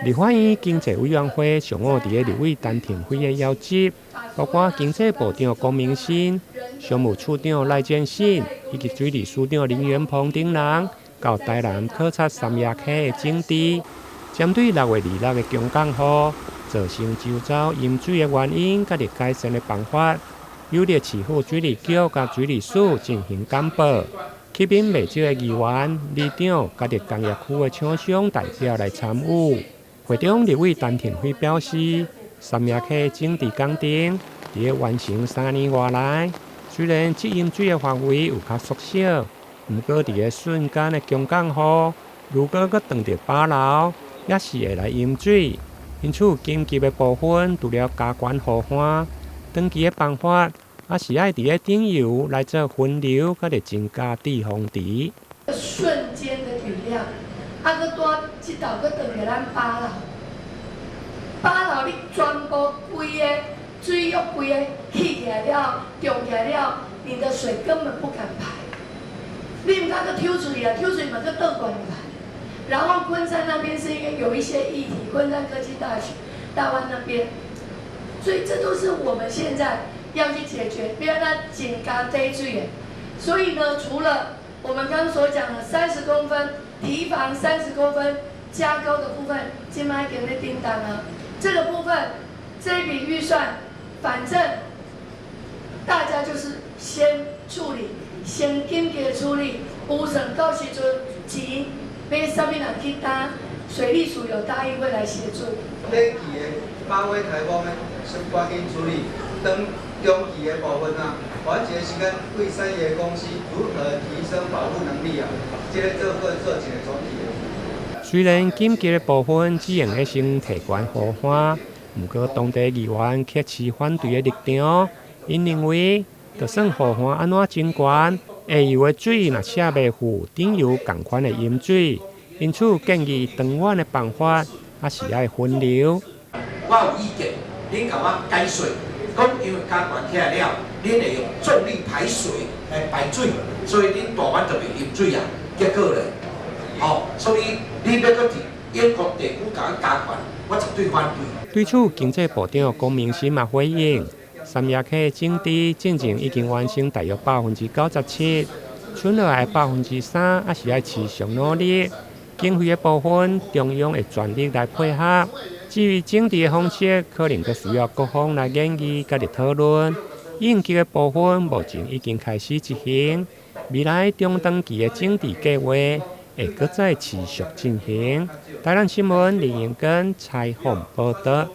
立法院經濟委員會上午佇咧立委陳庭飛的邀集，包括經濟部長龔明鑫、商務處長賴建信以及水利署長林元鵬等人，到台南考察三峽溪的整治，針對6月26的強降雨造成周遭淹水的原因，佮改善的辦法，由著市府水利局佮水利署進行簡報，吸引袂少的議員、里長佮工業區的廠商代表來參與。會中立委陳庭飛表示，三峽溪整治工程佇咧完成3年外內，雖然積淹水的範圍有較縮小，毋過佇咧瞬間的強降雨，如果閣撞著八樓，也是會來淹水。因此緊急的部分，除了加懸護岸，長期的辦法，也是愛佇咧頂游來做分流，佮著增加滯洪池。瞬間的雨量，啊，閣拄這道閣撞著咱八樓，八樓你全部規个水域規个起起來了，漲起來了，你的水根本不敢排，你毋敢閣抽出去啊，抽出去嘛閣倒灌入來。然後昆山那邊是因為有一些議題，昆山科技大學、大灣那邊，所以這都是我們現在要去解決，不要讓增加積水的。所以呢，除了我們剛剛所講的三十公分堤防30公分加高的部分，這擺給你叮當啊，這個部分這筆預算，反正大家就是先處理，先緊急處理，預算到時陣錢欲啥物人去擔，水利署有答應會來協助。短期的馬尾颱風呢，先趕緊處理；長中期的部分啊，緩一個時間對產業公司如何提升保護能力啊，這个做伙做一个總體的。雖然緊急的部分只用得先提懸護岸，毋過當地議員卻持反對的立場。𪜶認為，就算護岸按怎增懸，下游的水若泄袂赴，頂游仝款會淹水。因此建議長遠的辦法，還是愛分流。我有意見，恁共我解說，講因為加懸起來了，恁會用重力排水來排水，所以恁大灣就袂淹水啊。結果咧，吼，所以你欲閣佇永康地區共我加懸，我絕對反對。對此，經濟部長龔明鑫嘛回應，三峽溪整治進前已經完成大約97%，剩落來3%還是愛持續努力。經費的部分，中央會全力來配合。至於整治的方式，可能閣需要各方來研議佮討論。應急的部分目前已經開始執行，未來中長期的整治計畫會閣再持續進行。台南新聞林永根採訪報導。